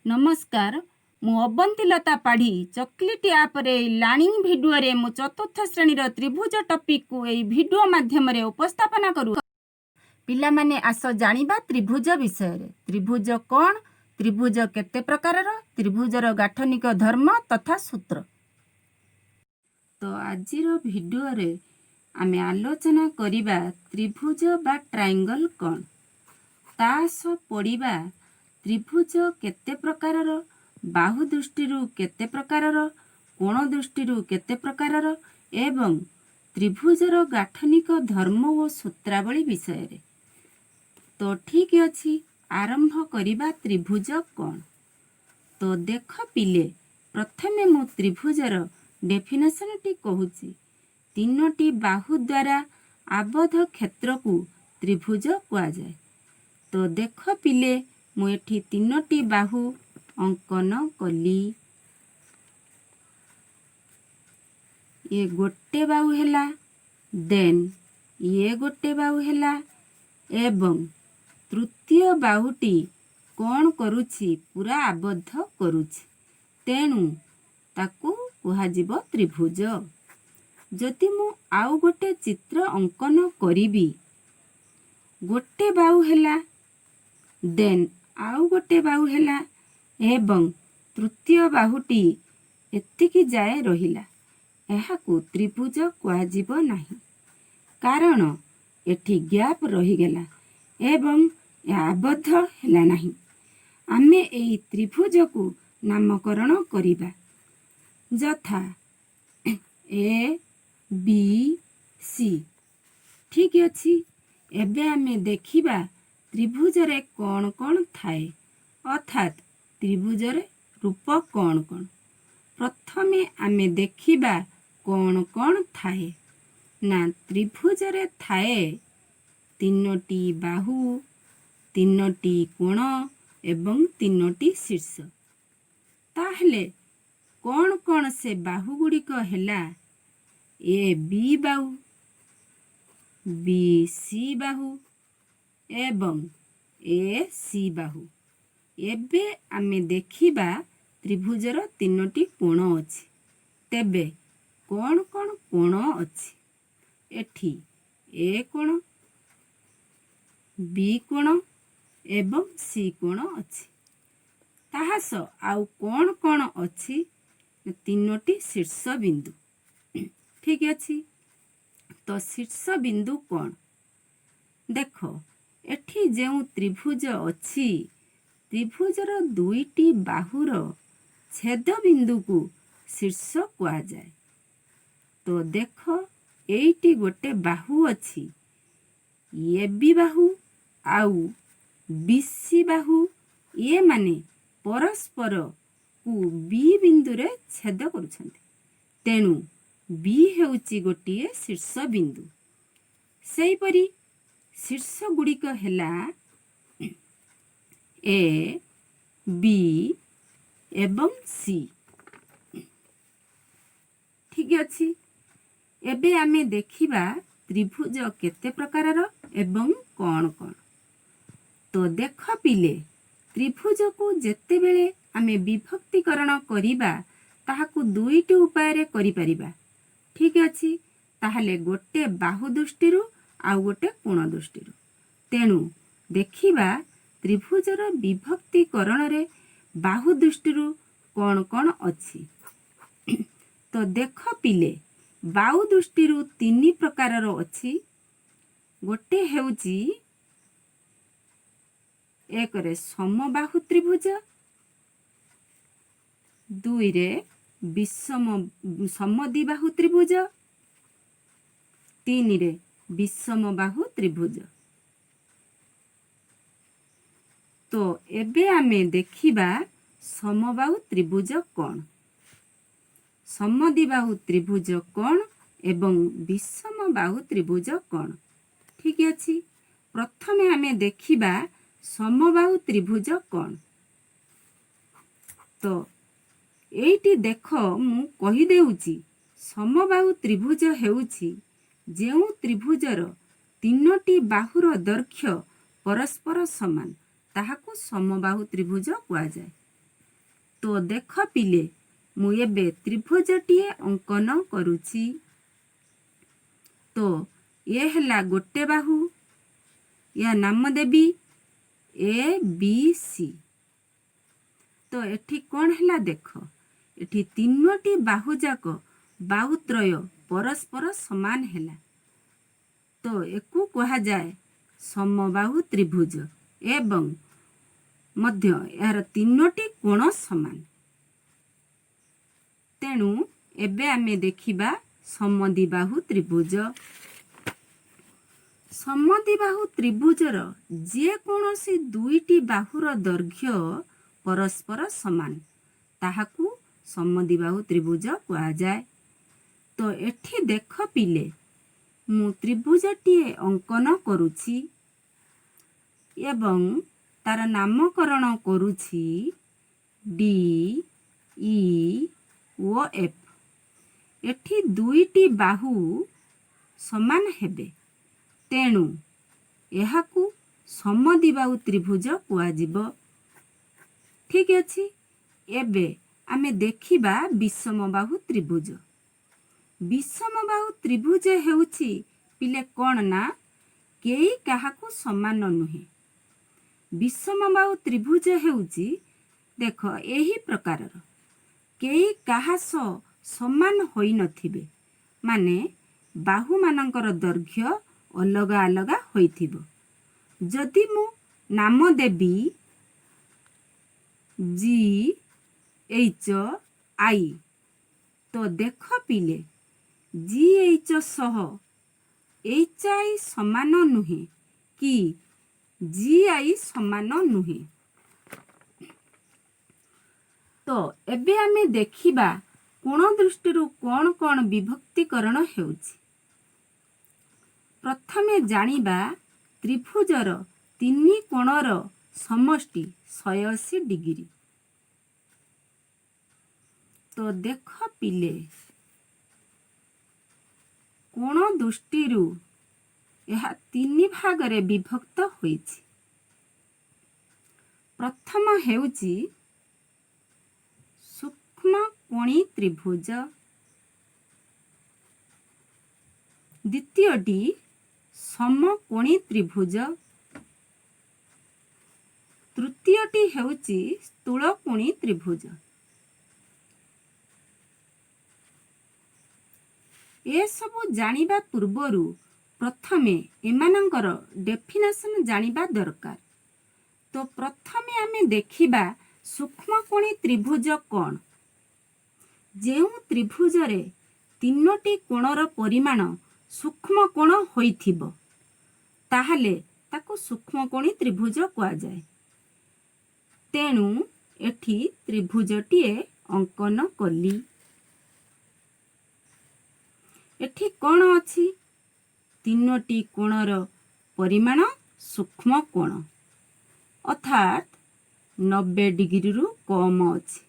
ନମସ୍କାର, ମୁଁ ଅବନ୍ତୀଲତା ପାଢ଼ୀ। ଚକୋଲେଟ୍ ଆପ୍‌ରେ ଏଇ ଲର୍ଣ୍ଣିଂ ଭିଡ଼ିଓରେ ମୁଁ ଚତୁର୍ଥ ଶ୍ରେଣୀର ତ୍ରିଭୁଜ ଟପିକକୁ ଏଇ ଭିଡ଼ିଓ ମାଧ୍ୟମରେ ଉପସ୍ଥାପନା କରୁ। ପିଲାମାନେ, ଆସ ଜାଣିବା ତ୍ରିଭୁଜ ବିଷୟରେ। ତ୍ରିଭୁଜ କ'ଣ, ତ୍ରିଭୁଜ କେତେ ପ୍ରକାରର, ତ୍ରିଭୁଜର ଗାଠନିକ ଧର୍ମ ତଥା ସୂତ୍ର। ତ ଆଜିର ଭିଡ଼ିଓରେ ଆମେ ଆଲୋଚନା କରିବା ତ୍ରିଭୁଜ ବା ଟ୍ରାଇଙ୍ଗଲ କ'ଣ, ତା ସହ ପଢ଼ିବା ତ୍ରିଭୁଜ କେତେ ପ୍ରକାରର, ବାହୁ ଦୃଷ୍ଟିରୁ କେତେ ପ୍ରକାରର, କୋଣ ଦୃଷ୍ଟିରୁ କେତେ ପ୍ରକାରର ଏବଂ ତ୍ରିଭୁଜର ଗାଠନିକ ଧର୍ମ ଓ ସୂତ୍ରାବଳୀ ବିଷୟରେ। ତ ଠିକ୍ ଅଛି, ଆରମ୍ଭ କରିବା ତ୍ରିଭୁଜ କ'ଣ। ତ ଦେଖ ପିଲେ, ପ୍ରଥମେ ମୁଁ ତ୍ରିଭୁଜର ଡେଫିନେସନଟି କହୁଛି। ତିନୋଟି ବାହୁ ଦ୍ୱାରା ଆବଦ୍ଧ କ୍ଷେତ୍ରକୁ ତ୍ରିଭୁଜ କୁହାଯାଏ। ତ ଦେଖ ପିଲେ, ମୁଁ ଏଠି ତିନୋଟି ବାହୁ ଅଙ୍କନ କଲି। ଇଏ ଗୋଟେ ବାହୁ ହେଲା, ଦେନ୍ ଇଏ ଗୋଟେ ବାହୁ ହେଲା ଏବଂ ତୃତୀୟ ବାହୁଟି କ'ଣ କରୁଛି? ପୁରା ଆବଦ୍ଧ କରୁଛି। ତେଣୁ ତାକୁ କୁହାଯିବ ତ୍ରିଭୁଜ। ଯଦି ମୁଁ ଆଉ ଗୋଟେ ଚିତ୍ର ଅଙ୍କନ କରିବି, ଗୋଟେ ବାହୁ ହେଲା, ଦେନ୍ ଆଉ ଗୋଟେ ବାହୁ ହେଲା ଏବଂ ତୃତୀୟ ବାହୁଟି ଏତିକି ଯାଏ ରହିଲା, ଏହାକୁ ତ୍ରିଭୁଜ କୁହାଯିବ ନାହିଁ। କାରଣ ଏଠି ଗ୍ୟାପ୍ ରହିଗଲା ଏବଂ ଏହା ଆବଦ୍ଧ ହେଲା ନାହିଁ। ଆମେ ଏଇ ତ୍ରିଭୁଜକୁ ନାମକରଣ କରିବା ଯଥା ଏ ବି ସି। ଠିକ୍ ଅଛି, ଏବେ ଆମେ ଦେଖିବା ତ୍ରିଭୁଜରେ କ'ଣ କ'ଣ ଥାଏ, ଅର୍ଥାତ୍ ତ୍ରିଭୁଜରେ ରୂପ କ'ଣ କ'ଣ। ପ୍ରଥମେ ଆମେ ଦେଖିବା କ'ଣ କ'ଣ ଥାଏ ନା, ତ୍ରିଭୁଜରେ ଥାଏ ତିନୋଟି ବାହୁ, ତିନୋଟି କୋଣ ଏବଂ ତିନୋଟି ଶୀର୍ଷ। ତାହେଲେ କ'ଣ କ'ଣ ସେ ବାହୁ ଗୁଡ଼ିକ ହେଲା? ଏ ବି ବାହୁ, ବି ସି ବାହୁ ଏବଂ ଏ ସି ବାହୁ। ଏବେ ଆମେ ଦେଖିବା ତ୍ରିଭୁଜର ତିନୋଟି କୋଣ ଅଛି। ତେବେ କ'ଣ କ'ଣ କୋଣ ଅଛି? ଏଠି ଏ କୋଣ, ବି କୋଣ ଏବଂ ସି କୋଣ ଅଛି। ତାହା ସହ ଆଉ କ'ଣ କ'ଣ ଅଛି? ତିନୋଟି ଶୀର୍ଷ ବିନ୍ଦୁ। ଠିକ୍ ଅଛି, ତ ଶୀର୍ଷ ବିନ୍ଦୁ କ'ଣ? ଦେଖ, ଏଠି ଯେଉଁ ତ୍ରିଭୁଜ ଅଛି, ତ୍ରିଭୁଜର ଦୁଇଟି ବାହୁର ଛେଦ ବିନ୍ଦୁକୁ ଶୀର୍ଷ କୁହାଯାଏ। ତ ଦେଖ, ଏଇଟି ଗୋଟେ ବାହୁ ଅଛି, ଏ ବି ବାହୁ ଆଉ ବି ସି ବାହୁ, ଏମାନେ ପରସ୍ପରକୁ ବି ବିନ୍ଦୁରେ ଛେଦ କରୁଛନ୍ତି। ତେଣୁ ବି ହେଉଛି ଗୋଟିଏ ଶୀର୍ଷ ବିନ୍ଦୁ। ସେହିପରି ଶୀର୍ଷ ଗୁଡ଼ିକ ହେଲା ଏ, ବି ଏବଂ ସି। ଠିକ୍ ଅଛି, ଏବେ ଆମେ ଦେଖିବା ତ୍ରିଭୁଜ କେତେ ପ୍ରକାରର ଏବଂ କ'ଣ କ'ଣ। ତ ଦେଖ ପିଲେ, ତ୍ରିଭୁଜକୁ ଯେତେବେଳେ ଆମେ ବିଭକ୍ତିକରଣ କରିବା, ତାହାକୁ ଦୁଇଟି ଉପାୟରେ କରିପାରିବା। ଠିକ୍ ଅଛି, ତାହେଲେ ଗୋଟେ ବାହୁ ଦୃଷ୍ଟିରୁ ଆଉ ଗୋଟେ କୋଣ ଦୃଷ୍ଟିରୁ। ତେଣୁ ଦେଖିବା ତ୍ରିଭୁଜର ବିଭକ୍ତିକରଣରେ ବାହୁ ଦୃଷ୍ଟିରୁ କ'ଣ କ'ଣ ଅଛି। ତ ଦେଖ ପିଲେ, ବାହୁ ଦୃଷ୍ଟିରୁ ତିନି ପ୍ରକାରର ଅଛି। ଗୋଟେ ହେଉଛି ଏକରେ ସମବାହୁ ତ୍ରିଭୁଜ, ଦୁଇରେ ବିଷମ ସମଦ୍ୱିବାହୁ ତ୍ରିଭୁଜ, ତିନିରେ ବିଷମବାହୁ ତ୍ରିଭୁଜ। ତ ଏବେ ଆମେ ଦେଖିବା ସମବାହୁ ତ୍ରିଭୁଜ କ'ଣ, ସମଦ୍ୱିବାହୁ ତ୍ରିଭୁଜ କ'ଣ ଏବଂ ବିଷମବାହୁ ତ୍ରିଭୁଜ କ'ଣ। ଠିକ୍ ଅଛି, ପ୍ରଥମେ ଆମେ ଦେଖିବା ସମବାହୁ ତ୍ରିଭୁଜ କ'ଣ। ତ ଏଇଟି ଦେଖ, ମୁଁ କହିଦେଉଛି, ସମବାହୁ ତ୍ରିଭୁଜ ହେଉଛି ଯେଉଁ ତ୍ରିଭୁଜର ତିନୋଟି ବାହୁର ଦୈର୍ଘ୍ୟ ପରସ୍ପର ସମାନ, ତାହାକୁ ସମବାହୁ ତ୍ରିଭୁଜ କୁହାଯାଏ। ତ ଦେଖ ପିଲେ, ମୁଁ ଏବେ ତ୍ରିଭୁଜଟିଏ ଅଙ୍କନ କରୁଛି। ତ ଏ ହେଲା ଗୋଟେ ବାହୁ। ୟା ନାମ ଦେବି ଏ ବି ସି। ତ ଏଠି କ'ଣ ହେଲା ଦେଖ, ଏଠି ତିନୋଟି ବାହୁ ଯାକ, ବାହୁତ୍ରୟ ପରସ୍ପର ସମାନ ହେଲା। ତ ଏକୁ କୁହାଯାଏ ସମବାହୁ ତ୍ରିଭୁଜ ଏବଂ ମଧ୍ୟ ଏହାର ତିନୋଟି କୋଣ ସମାନ। ତେଣୁ ଏବେ ଆମେ ଦେଖିବା ସମଦ୍ୱିବାହୁ ତ୍ରିଭୁଜ। ସମଦ୍ୱିବାହୁ ତ୍ରିଭୁଜର ଯେକୌଣସି ଦୁଇଟି ବାହୁର ଦୈର୍ଘ୍ୟ ପରସ୍ପର ସମାନ, ତାହାକୁ ସମଦ୍ୱିବାହୁ ତ୍ରିଭୁଜ କୁହାଯାଏ। ତ ଏଠି ଦେଖ ପିଲେ, ମୁଁ ତ୍ରିଭୁଜଟିଏ ଅଙ୍କନ କରୁଛି ଏବଂ ତାର ନାମକରଣ କରୁଛି ଡି ଇ ଓ ଏଫ୍। ଏଠି ଦୁଇଟି ବାହୁ ସମାନ ହେବେ, ତେଣୁ ଏହାକୁ ସମଦ୍ୱିବାହୁ ତ୍ରିଭୁଜ କୁହାଯିବ। ଠିକ୍ ଅଛି, ଏବେ ଆମେ ଦେଖିବା ବିଷମବାହୁ ତ୍ରିଭୁଜ। ବିଷମବାହୁ ତ୍ରିଭୁଜ ହେଉଛି ପିଲେ କ'ଣ ନା କେହି କାହାକୁ ସମାନ ନୁହେଁ। ବିଷମବାହୁ ତ୍ରିଭୁଜ ହେଉଛି, ଦେଖ, ଏହି ପ୍ରକାରର, କେହି କାହା ସହ ସମାନ ହୋଇନଥିବେ, ମାନେ ବାହୁମାନଙ୍କର ଦୈର୍ଘ୍ୟ ଅଲଗା ଅଲଗା ହୋଇଥିବ। ଯଦି ମୁଁ ନାମ ଦେବି ଜି ଏଚ୍ I, ତ ଦେଖ ପିଲେ, ଜି ଏଚ୍ ସହ ଏଚ୍ I ସମାନ ନୁହେଁ କି ଜି I ସମାନ ନୁହେଁ। ତ ଏବେ ଆମେ ଦେଖିବା କୋଣ ଦୃଷ୍ଟିରୁ କ'ଣ କ'ଣ ବିଭକ୍ତିକରଣ ହେଉଛି। ପ୍ରଥମେ ଜାଣିବା, ତ୍ରିଭୁଜର ତିନି କୋଣର ସମଷ୍ଟି 180 ଡିଗ୍ରୀ। ତ ଦେଖ ପିଲେ, କୋଣ ଦୃଷ୍ଟିରୁ ଏହା ତିନି ଭାଗରେ ବିଭକ୍ତ ହୋଇଛି। ପ୍ରଥମ ହେଉଛି ସୂକ୍ଷ୍ମ କୋଣୀ ତ୍ରିଭୁଜ, ଦ୍ୱିତୀୟଟି ସମକୋଣୀ ତ୍ରିଭୁଜ, ତୃତୀୟଟି ହେଉଛି ସ୍ଥୂଳକୋଣୀ ତ୍ରିଭୁଜ। ଏସବୁ ଜାଣିବା ପୂର୍ବରୁ ପ୍ରଥମେ ଏମାନଙ୍କର ଡେଫିନେସନ୍ ଜାଣିବା ଦରକାର। ତ ପ୍ରଥମେ ଆମେ ଦେଖିବା ସୂକ୍ଷ୍ମକୋଣୀ ତ୍ରିଭୁଜ କ'ଣ। ଯେଉଁ ତ୍ରିଭୁଜରେ ତିନୋଟି କୋଣର ପରିମାଣ ସୂକ୍ଷ୍ମ କୋଣ ହୋଇଥିବ, ତାହେଲେ ତାକୁ ସୂକ୍ଷ୍ମକୋଣୀ ତ୍ରିଭୁଜ କୁହାଯାଏ। ତେଣୁ ଏଠି ତ୍ରିଭୁଜଟିଏ ଅଙ୍କନ କଲି। ଏଠି କ'ଣ ଅଛି? ତିନୋଟି କୋଣର ପରିମାଣ ସୂକ୍ଷ୍ମ କୋଣ, ଅର୍ଥାତ୍ 90 ଡିଗ୍ରୀରୁ କମ୍ ଅଛି।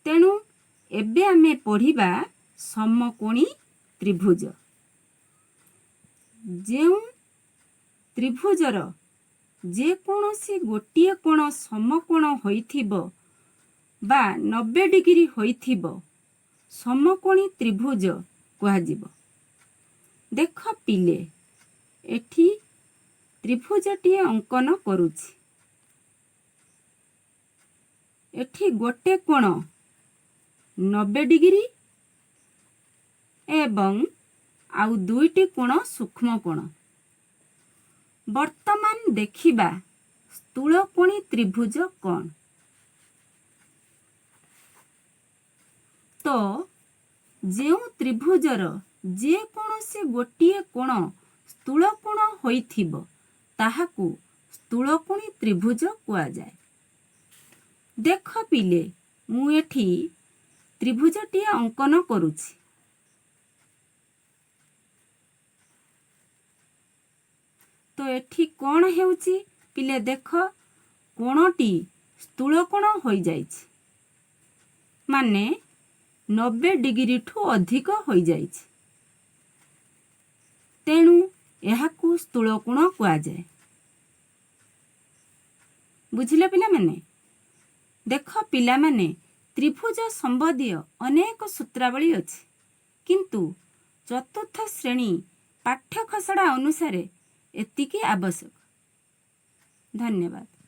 ତେଣୁ ଏବେ ଆମେ ପଢ଼ିବା ସମକୋଣୀ ତ୍ରିଭୁଜ। ଯେଉଁ ତ୍ରିଭୁଜର ଯେକୌଣସି ଗୋଟିଏ କୋଣ ସମକୋଣ ହୋଇଥିବ ବା 90 ଡିଗ୍ରୀ ହୋଇଥିବ, ସମକୋଣୀ ତ୍ରିଭୁଜ କୁହାଯିବ। ଦେଖ ପିଲେ, ଏଠି ତ୍ରିଭୁଜଟିଏ ଅଙ୍କନ କରୁଛି। ଏଠି ଗୋଟେ କୋଣ 90 ଡିଗ୍ରୀ ଏବଂ ଆଉ ଦୁଇଟି କୋଣ ସୂକ୍ଷ୍ମ କୋଣ। ବର୍ତ୍ତମାନ ଦେଖିବା ସ୍ଥୂଳକୋଣୀ ତ୍ରିଭୁଜ କ'ଣ। ତ ଯେଉଁ ତ୍ରିଭୁଜର ଯେକୌଣସି ଗୋଟିଏ କୋଣ ସ୍ଥୂଳକୋଣ ହୋଇଥିବ, ତାହାକୁ ସ୍ଥୂଳକୋଣୀ ତ୍ରିଭୁଜ କୁହାଯାଏ। ଦେଖ ପିଲେ, ମୁଁ ଏଠି ତ୍ରିଭୁଜଟିଏ ଅଙ୍କନ କରୁଛି। ତ ଏଠି କ'ଣ ହେଉଛି ପିଲେ ଦେଖ, କୋଣଟି ସ୍ଥୂଳକୋଣ ହୋଇଯାଇଛି, ମାନେ 90 ଡିଗ୍ରୀଠୁ ଅଧିକ ହୋଇଯାଇଛି। ତେଣୁ ଏହାକୁ ସ୍ଥୂଳକୋଣ କୁହାଯାଏ। ବୁଝିଲ ପିଲାମାନେ? ଦେଖ ପିଲାମାନେ, ତ୍ରିଭୁଜ ସମ୍ବନ୍ଧୀୟ ଅନେକ ସୂତ୍ରାବଳୀ ଅଛି, କିନ୍ତୁ ଚତୁର୍ଥ ଶ୍ରେଣୀ ପାଠ୍ୟ ଖସଡ଼ା ଅନୁସାରେ ଏତିକି ଆବଶ୍ୟକ। ଧନ୍ୟବାଦ।